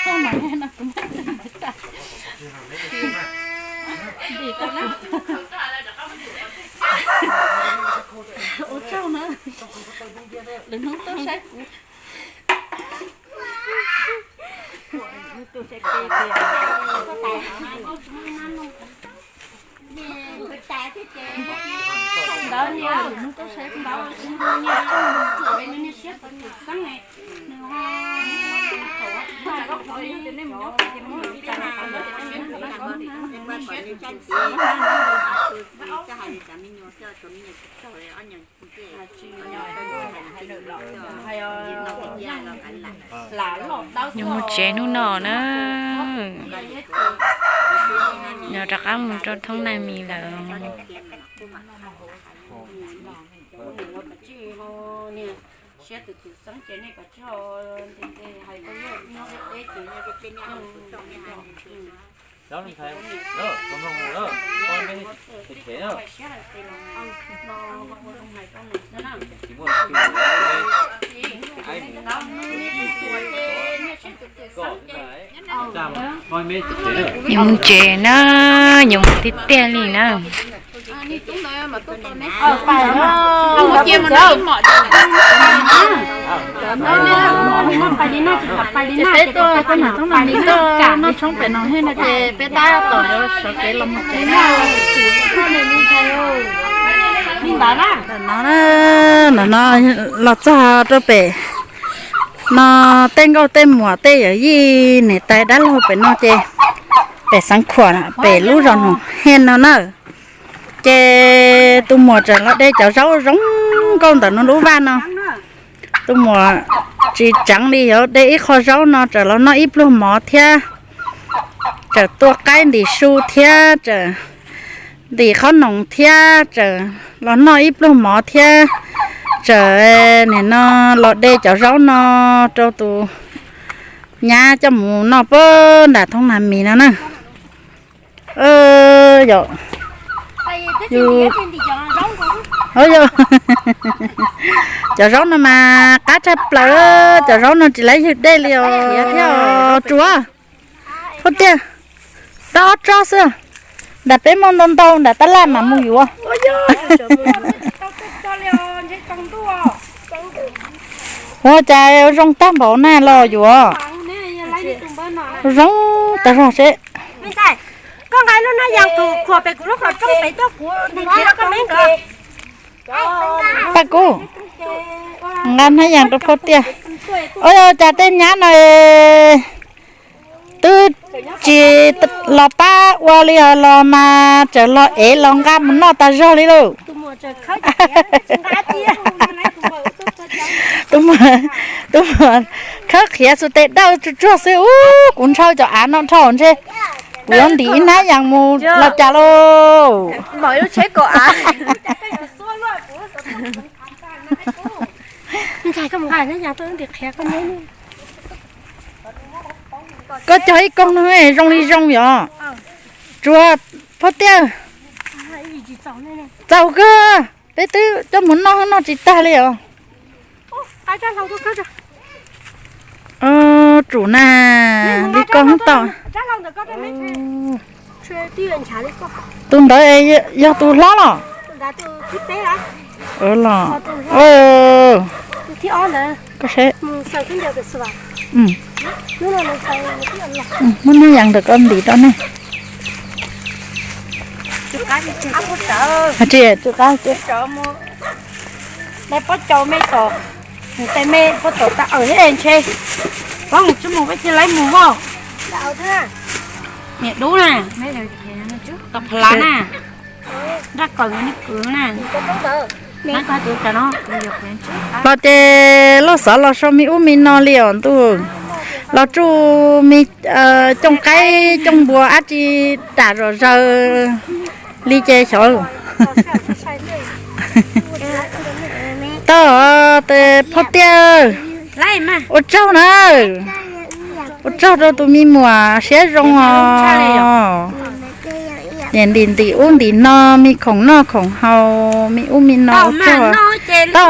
Txog no, no kuv muab txog no tas. Dim tau na. Ua tsaug na. Lwm hnub tuaj saib kuv. Yus mus tsev hnub no na, yog rov qab mus rau thoob nag mis lawm. Yuav mus tsev na, yuav mus tiag tiag li na. Peb tuaj, tuaj noj tshoob pem no thiab no ces peb tab tom yuav sawv kev los mus tsev na. Ntawm no, ntawm no los txog rau pem no, tej nkauj tej muam tej yawm yij niam tais dab laug pem no ces pem Xeev Khuam pem lub zos Noom Hej no na. Ces tus muam tseem los de cov zaub zoo nkauj ntawm no lub vaj no. Tus muam tsis tseev li, yuav de ib qho zaub no tseem los noj ib pluag mov thiab, tseem tua qaib ntim su thiab, tseem ntim qhob noom thiab, tseem los noj ib pluag mov thiab, tseem nim no los de cov zaub no rau tus nyab coj mus noj puag nram thoob nag mis no na. Yog, cov zaub no mas qab tshaj plaws, cov zaub no tsis laib ywg dej li os thiab os Tsuas. Phob Tiaj, tau ob tsob xwb, nram peb muaj ntau ntau nram tab laj mam mus yuav. Ua cas zoo tag npaum na los yuav. Zoo tag zog seb. Koj nqa lub hnab yas tus khuam pem kuv lub qhov rooj pem tuaj kuv nrhiav rau koj me nkawd. Paj Kub, nqa hnab yas rau Phob Tiaj. Ua cas tej nyab no twb tsis los pab ua li os los mas tseem los ev los nqa mus noj tas zog li lauj. Tus muam khawb qhiav xus tes dawj tsuag tsuag xwb ub, kuv ntshaw cov av no dhau ntshe kuv yuav ntim ib hnab yas mus los cas lauj. Koj cog ib koog no zoo li zoo yom. Tsuas, Phob Tiaj, txaus kawg, peb twb coj mus noj noj tsis tag li os. Tsum na, li koj tau. Tus ntawd yog tus hlob los? Los, koj saib. Muab hnab yas ntawm koj ntim rau ne. Tsis, tsw qab. Pob cau me tom, tej me pob tom tas awm thiab ntshe. Pob mus tsis mus peb cia laib mus voj. Niam dub na, tom pha lav na, nraj kawm ni kwv na. Los ces loj xov los so me ub me no li os ntuj. Los tsuj me cooj qaib cooj npua dab tsi dam zom zaws li ces xyov. Tau, Phob Tiaj, ua tsaug na. Ua tsaug rau tus me muam siab zoo os. Ntim ntim ub ntim no, me khoom noj khoom haus, me ub me no, ua tsaug. Tau.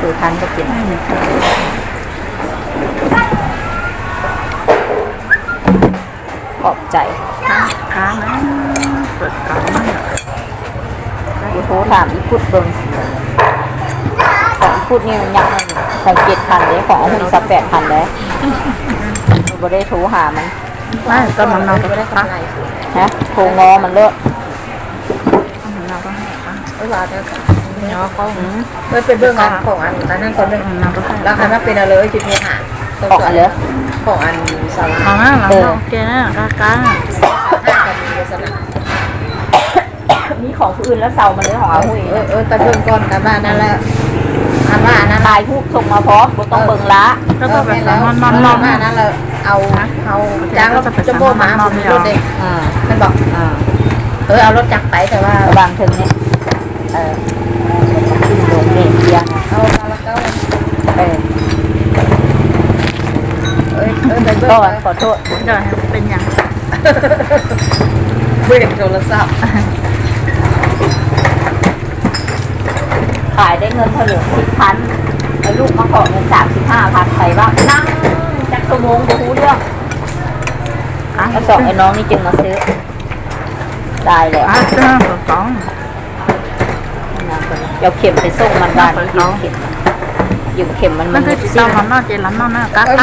Khwv than rau kiag. Khom txais qab na, txais qab na. Kuv hu tham ib phut pes, thaum ib phut ni nyam thaum ces than deb, thaum ob hwj xab pem than deb. Kuv puas dej hu tham mas, hu ngo mas lawm. Peb peb hnub no pom an, lawv hais mas peb no lawv tsis hu tham, pom an lawv, qab qab. Neb qhov hu lawv xaus mas lawv ho hu, tab peb ko an vaj na lawm, an vaj na, tais hu txoos mas pom puas tau npeeg lawm. An vaj na lawm, au, au, cab coj muaj mas hu lub dej, peb pom, au lub cab pais tau vaj, vaj thwm ne. Khom txais, peb hu lawv xaus. Khais dej nws thaj lwm sib than, lub mas khom nws xam sib tham tham tais vaj nab, cab coj muaj kuv hu lawm. Xom no neb ces mas xwb, dai lawm. Cov khem pes xoj mas dai, yus khem, yus khem mas, tsis tau los noj ces los noj na, qab qab.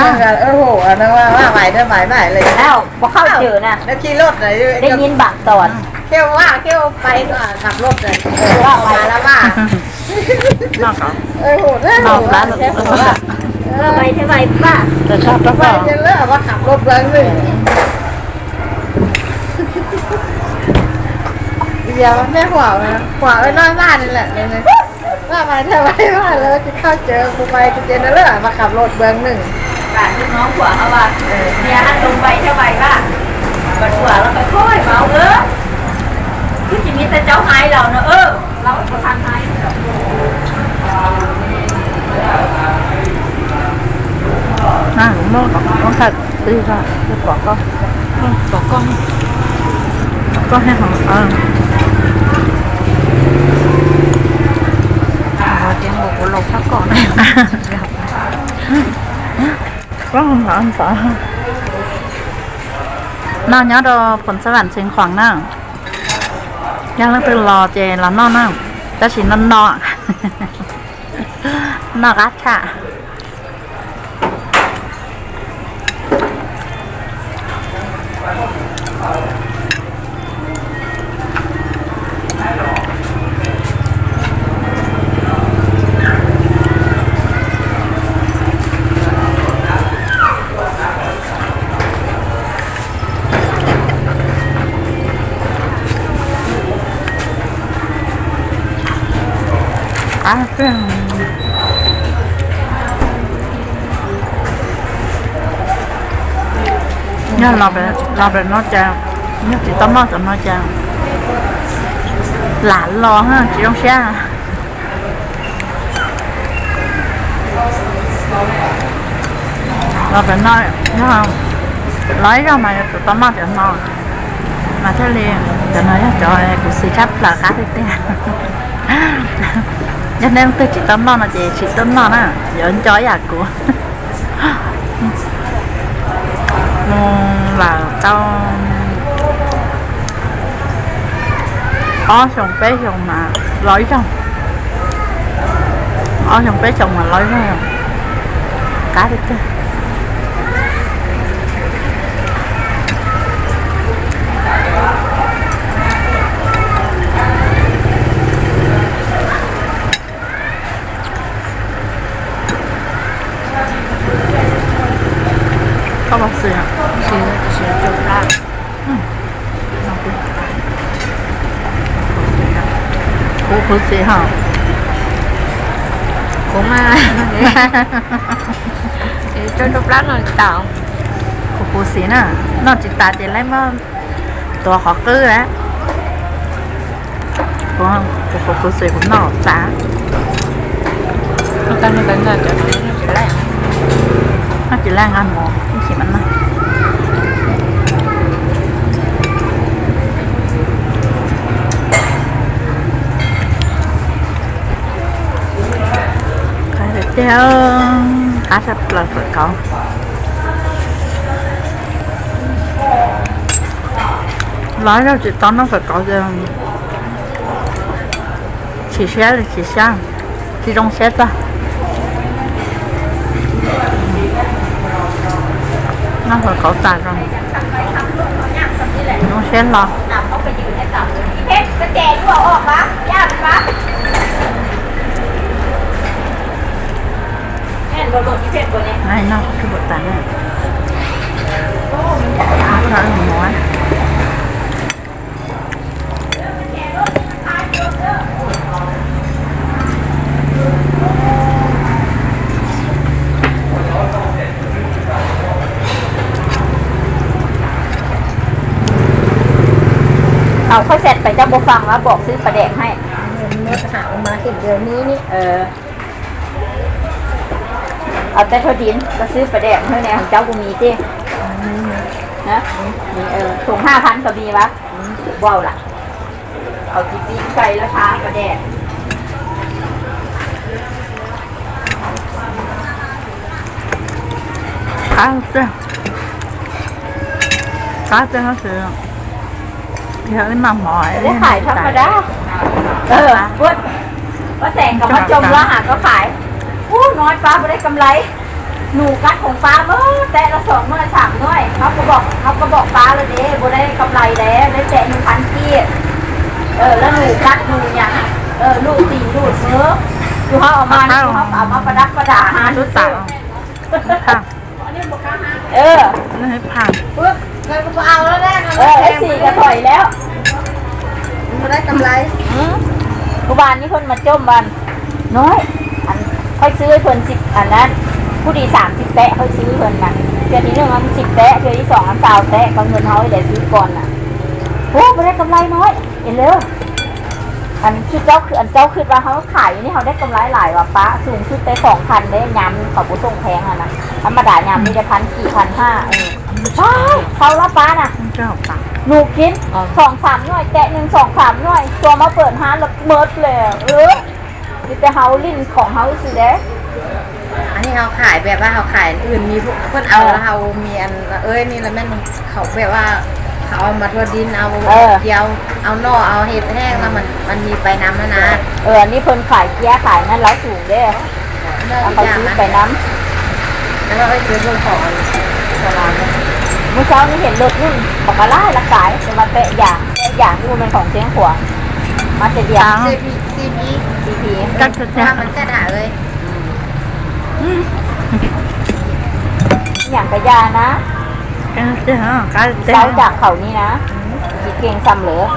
Vaj vais thaj vais vais li, puas qhauj cawm na, dej nib npam tod, khiav vaj khiav pais, khab loj, vaj vais lawm vaj. Noj plab, vais thaj vais vaj, txawm tshaj rau vaj, khab loj nplees li. Yog mej huam, huam noj vaj li lawm, vaj vais thaj vais vaj lawm tsis qhauj cawm, kuv vais kuv ces no lawm mas khab loj nplees nws. Vaj no huam, vaj, niag haj tau vais thaj vais vaj, mas huam los koj maus, twb tsis mis tag caub hais los no, los kuv tag hais. Muab kom koj thaij twg, pom koj, pom koj, koj thiab hov. Tias nkaus kuv laus tshaj koj na. Noj nyob rau Phoos Xab Vam Xeev Khuam na. Yog leej twg los ces los noj na, tab sis no no, noj qab tshaj. Qab tiag. Yog los pem no ces, yog tsis tau noj cov no ces lam los tsis zoo siab. Los pem no, yog los ib zaug mas yuav tsum tau noj cov no, mas thiaj li, cov no yog cov kuv xis tshaj plaws qab tiag tiag. Yog nej leej twg tsis tau noj no ces tsis tuaj noj na, yuav nco ib yam kuv. Mus lawm tau ob xyoos peb xyoos mas los ib zaug, ob xyoos peb xyoos mas los ib zaug, qab tiag tiag. Koj los xwb, kuv khuv xim hos, kuv mas, rau plaub no tas, kuv khuv xim na, noj tsis tas ces lawv muab tuav qhov qwb lawm. Kuv, kuv khuv xim kuv noj tas. Noj tsis laij nqa mus ib chim mam noj. Qab tiag, qab tshaj plaws fawm kauv. Los ib zaug tsis tau noj fawm kauv, chim siab li chim siab, tsis zoo siab tag. Noj fawm kauv tas zoo, zoo siab hlo. Noj tsis tau tas na. Thaum khooj xaim pem cov npua fas mas pom xwb pas dej hais. Mos has mas tim ntawd ni ni. Au, tej thaj dib koj xwb pas dej hwj ne, hauv caub kuv mis tij. Thùng hai phần koj mis vas, vau lam. Au, ci ti kai lab tha pas dej. Qab tiag, qab tiag, yog wb noj mov. Pab xeem kom pab coo lab has koj khais. Ub, no pab puas dej kam lais. Num kab khoom pab mas tes los xoom nuj xam nuj, hauv kab pom pab lawm dej puas dej kam lais dej, dej tes num phab kij. Lab num kab num nyam, lub tim lub mab, tus hauv mas tus hauv pab mas pas dab pas dab has lub tam. Kuv vas ni phun mas coj vas, no, khooj xwb phun xib, a, kuj di xam xib peb khooj xwb phun na, thiaj tim num xib peb thiaj tim xoom xaus peb, koj phun hauv ib daim xwb pon na. Ub, puas dej kam lais no, es lawm. Tsuj caub khwv, tsuj caub khwv vas hauv khais ni hauv dej kam lais lais vas pab, xoom xwb peb xoom phab dej nyam kom puas xoom pheej na, thab mas dam nyam li dej phab kij phab haj. Tau lab pab na, num kiv, xoom xam nuj, tes num xoom xam nuj, tua mab pawm hab lawm mab lawm. Li tes hauv lij khoom hauv xwb dej. Anij hauv khais peb vas hauv khais wb mis phun au hauv mis, ni lawm mas khaum peb vas, khaum mas rua dib au, au noj au hes heej mas mas mis pais nam na. Ni phun khais kiab khais na lawv xoom dej. Koj xwb pais nam. Mus saum ni hem lub num pom ka lab lab kais, mas peb yam, peb yam kuj mas khoom tseeb qhuas. Mas tes diam, nyam ka ya na, saub yam khaum ni na, tsis keej xam lawm.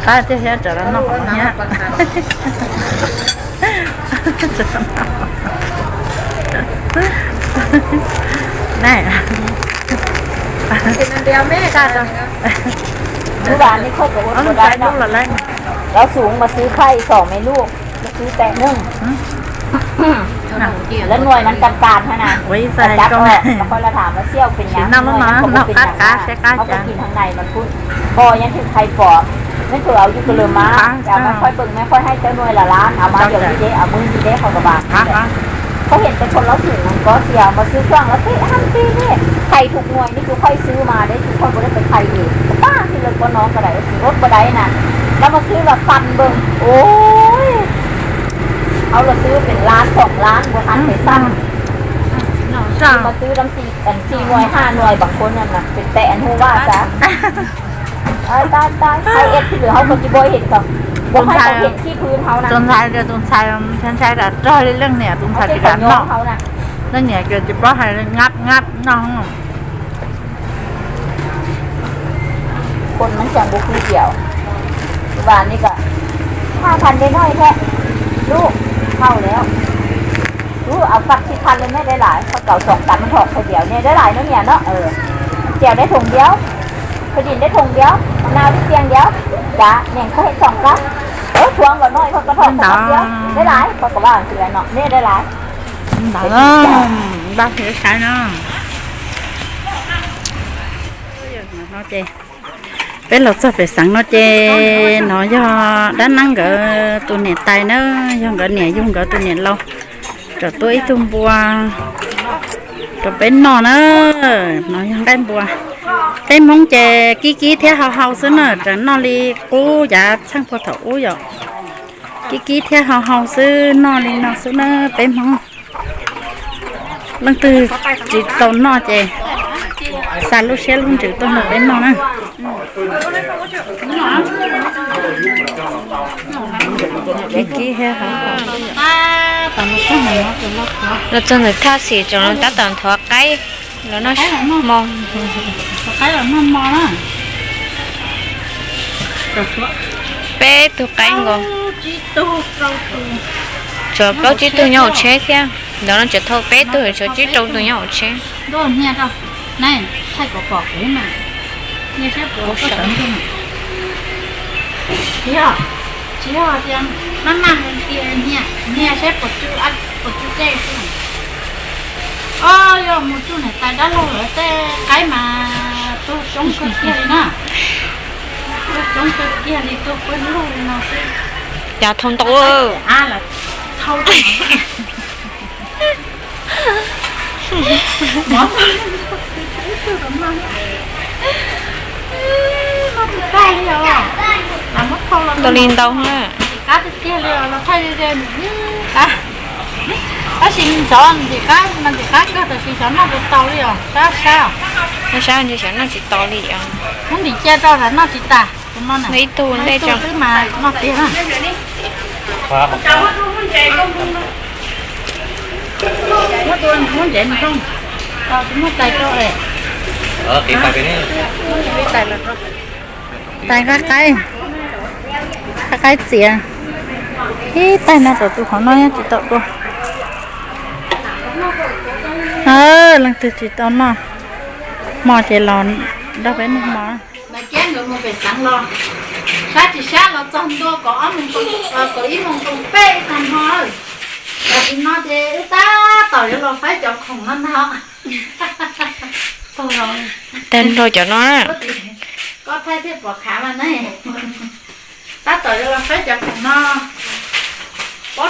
Qab thiab thiab, rov los noj thiab. Ne, lub vas nej khawb kaum ua dai no, lawv xum mas xwb khaij xom me lub, xwb tes neeg. Lawv nuais mas kas kas na, cab os, mas qhov lawv tham mas xiauj pes nyas, nuais mas kuv pes nyas, qab qab, qab kis thav nais mas kuv pos yeej twb khaij pom, nej twb au yus kawg lawm mas, mas qhov pes mas qhov haib cov nuais lam lam, au mas yog li deb, au mws li deb qhov ka vas. Koj hia tes koj lawv xum ko xias mas xwb xwb lawv pem hab ti ne, khaij thum nuais nej kuv khaij xwb mas deb tsis khaij kuv deb pes khaij li, pab tsis lawv ko no ko daim tsis rub ko daim na, lawv mas xwb los xan npawg, ua, au los xwb pes lab xoom lab npua hab pes xan, mas xwb lab txi nuais hab nuais npaum ko na pes tes hu vaj xav. Tais tais, hais ib tug lwm hauv ko tsis npua hem tau, npua hais tau hem tib pw hauv na. Tus ntxhais, tus ntxhais ntshai ntshai tas rog li leej niam, tus ntxhais tsis kam noj. Leej niam ces tsis paub hais, ngab ngab noj. Koj nov xyov npua pw tias, tus vas ni kom, ha than dej noj thiab, lub, hau lawm. Lub, au faj tsis than li nej deb lais, koj kaus xoom tas mas nrho qhov tias nej deb lais noj niam no, tias deb thoom ntiav, koj dim deb thoom ntiav, nau dib tiag ntiav, cas niam koj hem txhoom kab, ub, tshuav nkaus no koj ko rho koj ntiav, deb lais koj kom vaj tsis lais no nej deb lais. Ntawd, vaj tsis saib no. Peb los txog pem xeev no ces no yog dab neeb nkawd tus niam tais na, yog nkawd niam yug nkawd tus niam laus rov tuaj ib tug npua rau peb noj na. No yog nqaij npua. Peb Hmoob ces kib kib thiab hau hau xwb na, raws noj li qub yav txheej puag thaum ub yom. Kib kib thiab hau hau xwb, noj li no xwb na peb Hmoob. Leej twg tsis tau noj ces xa lub siab lub ntsws tuaj nrog peb noj na. Kib kib thiab hau hau. Los txog ntawm thaj xim tseem tab tom nthuav qaib los noj hmo. Peb tug qaib nkaus. Tshuav plaub tsib tug nyob hauv tsheb thiab. Ntawd no tseem thauj peb tug, tshuav tsib rau tus nyob hauv tsheb. Tsis yog tias maj maj hais tias niag seb puas tsuj, puas tsuj dej xwb. Os, yog mus tsuj niam tais dab laug lawv tej qaib mas tuag coob kawg kiag li na. Tuag coob kawg kiag li, tuag pawg lug li no xwb. Cas thau ntau. Thau ntau li ntau na. Qab tiag tiag li los thaij li, tab sis xyov ntxim qab mas ntxim qab kawg, tab sis xyov noj puas tau li os, sab sab. Sab ntshe xyov noj tsis tau li os. Muab ntim cia tso, noj tsis tas. Ib tug ntej tso xwb mas noj tiag na. Muab tua, muab ntsev mus rau, tsis muaj tais rau. Tais qaib qaib, qaib qaib txiav. Ib taig no tom tus qhov no tsis tau dua. Leej twg tsis tau noj hmo ces los nrog peb noj hmo. Mas cab nkawd mus pem xeev los, sab tsis sab los txog ntua kaum ob moos, kaum ib moos kaum peb ib tag hmo. Tam sim no ces wb tab tom yuav los faib cov khoom no ntag. Tag nrho cov no. Koj thaij thiaj pom khav mas ne. Tab tom yuav los faib cov khoom no.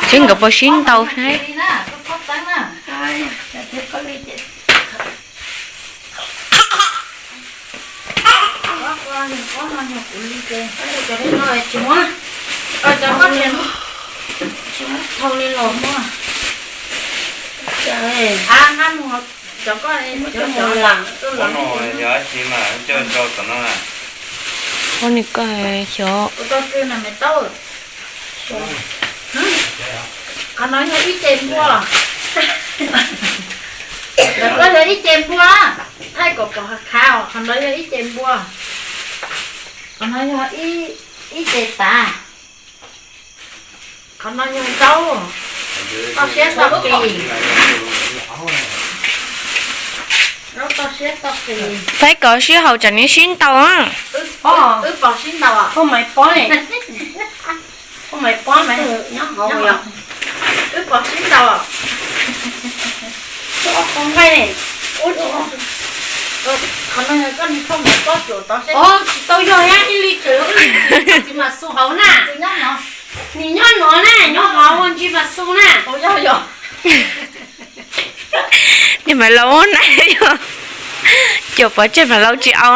Seb nkawd puas sib ntaus thiab. Cov koj tsis muab thau li los muab. Cov koj, cov koj, ua ni koj xyov. Qhov no yog ib ce npua. Cov koj yog ib ce npua. Thaij kom pom khav, qhov no yog ib ce npua. Qhov no yog ib Ib ce tav. Qhov no yog zaub toj siab toj qis. Zaub toj siab toj qis. Faib kov sib haum tsam nws sib ntaus. Wb pom sib ntaus. Phooj Maiv Pob ne, Phooj Maiv Pob mas nyob hauv yom. Wb pom sib ntaus. Qhov no yog koj niag Phooj Maiv Pob tsuam tov seb. Tsis tau yog ib li tseem ntsis mas xu hauv na. Nws nyob no na, nyob hauv ua ntsis mas xu na. Niag Maiv Lauj na, cov pov tseg Maiv Lauj tsis au.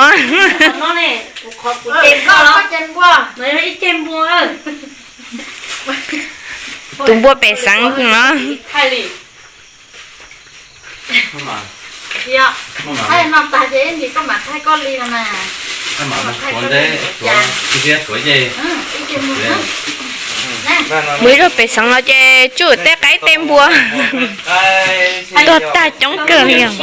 Tus npua pem xeev no. Mus ib zaug pem xeev no ces tsuj tej qaib tej npua tuag tag coob kawg li os.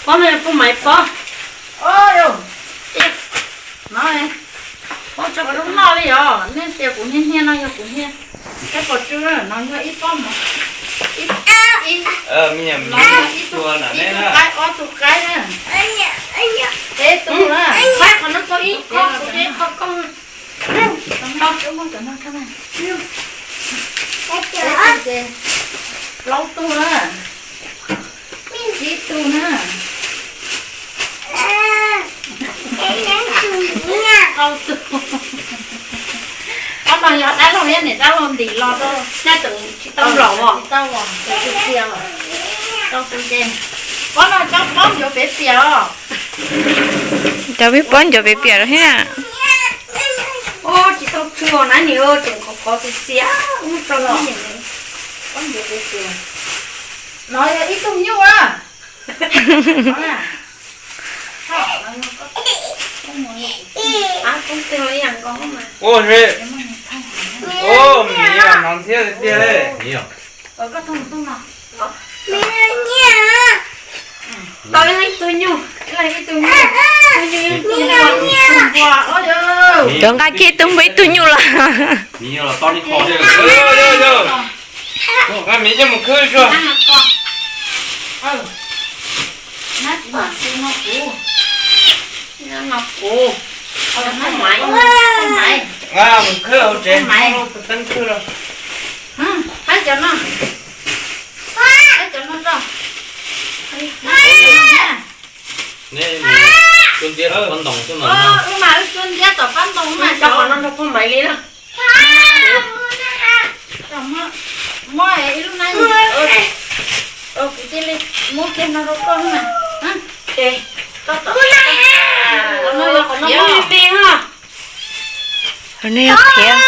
Pob no yog Phooj Maiv Pob. Pob tso kuv noj li os, nej tias kuv hnia hnia no yog kuv hnia. Kab pos tsw no yog ib pob mov, ib, ib, no yog ib tug qaib, ob tug qaib na. Peb tug na, qaib qhov no tau ib qho, kuv tau ib qho koj. Plaub tug na. Ib tug na. Ob no yog dab laug thiab niam dab laug ntim los rau, nej tseem tsis tau nplaum os. Pob no cov pob ncuav piav piam os. Cov pob ncuav piav piam thiab. Tsis tau tsw na, nim tseem khov khov txias txias, ub rau no. Pob ncuav piav piam. No yog ib tug nyuj a. Ua, miv no ntxhiab tiag tiag li. Tau ib tug nyuj, ib tug nyuj, tus npua, tus npua, rov nqa kiag ib tug npua ib tug nyuj los. Miv coj mus khwb tso. Mus khwb hauv tsev, teeb khwb los. Pab cov no, pab cov no rau. Neb mus cua ntiab tom pob ntoo xwb mas. Wb mas wb cua ntiab tom pob ntoo mas cov qhov no nrog Phooj Maiv li na. Muab ib lub na, kuv cia li muab kiag no rau koj na. Ces koj tom, qhov no yog qhov no muab me me na. Qhov no yog qhiav.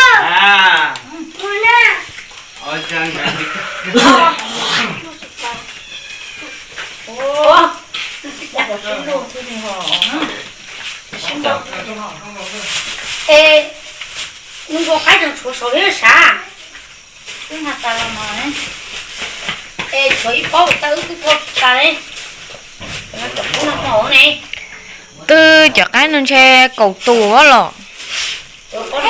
Es nws nkaus qaib tseem tshuav saud thiab sav. Twb hais tas los mas, es tshuav ib pob tau wb twb thau tsis tas li. Cov pob no hov ne. Twb cov qaib no ntshe kaum tus los. Twb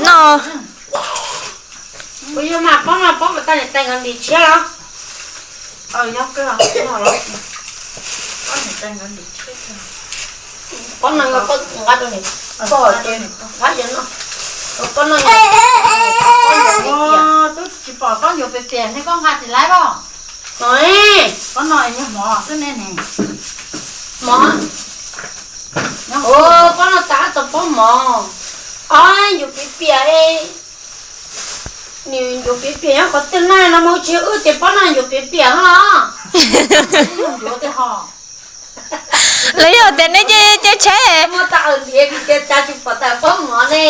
no. Kuv yog mas pob no pob kom tau niam tais nkawd ntim tshiab los. Pob no yog pob nqa rau niam pog ces nqa cov no. Pob no, twb tsis pom pob ncuav piam piam ne, koj nqa tsis laib os. Pob no yog mov xwb ne. Mov. Pob no tas txog pob mov. Ob ncuav piam piam. Nws ncuav piam piam nyob qhov twg na, no mus tsis yog wb tias pob no ncuav piam piam no los. Ncuav tiag ho. Lawv yog tias neb caij caij tsheb. Muab tau ntiav tias cas tsis pom tawm pob mov ne.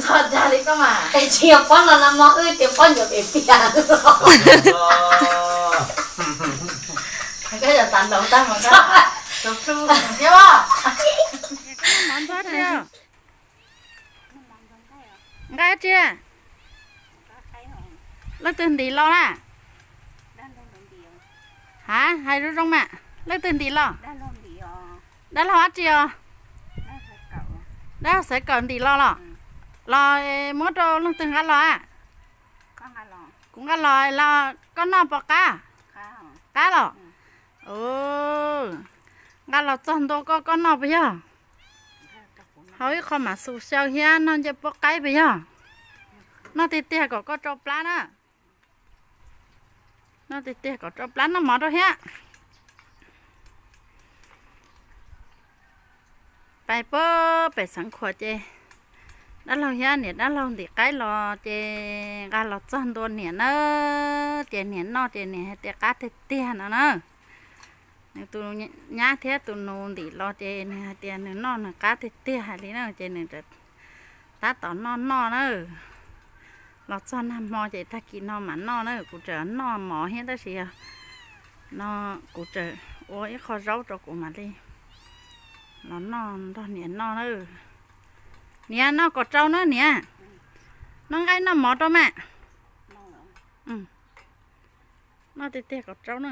Txog dag li koj mas. Tsis yog pob no no mas wb tias pob ncuav piam piam. Koj yog tas ntaus tag mas koj tus plhu thiab. Nqa tsi, leej twg ntim los na? A, hais zoo zoo mas, leej twg ntim los? Dab laug dab laug dab tsi os? Dab laug Xaiv Kawm ntim los los? Los muab rau leej twg nqa los a? Kuv nqa los los koj noj puas qab? Qab los? Nqa los txog ntua koj, koj noj puas yog? Hau ib qho mam xus xyaw thiab noj ncej puab qaib puas yog? Noj tiag tiag kom koj tsau plab na. Noj tiag tiag kom tsau plab, noj mov rau thiab. Pais puag pem Xeev Khuam ces dab laug thiab niam dab laug ntim qaib los ces nqa los txog ntua niam na, ces niam noj ces niam hais tias qab tiag tiag no na. Nws tus nyab thiab tus nus ntim los ces nws hais tias nws noj nws qab tiag tiag hais li na, ces nws tab tom noj noj na. Los txog nag hmo ces tag kis no mam noj na, kuv tseem noj mov thiab tab sis no kuv tseem ua ib qho zaub rau kuv mam li los noj nrog niam noj na. Niam noj kom tsau na niam. Noj nqaij noj mov rau mas. Noj tiag tiag kom tsau na.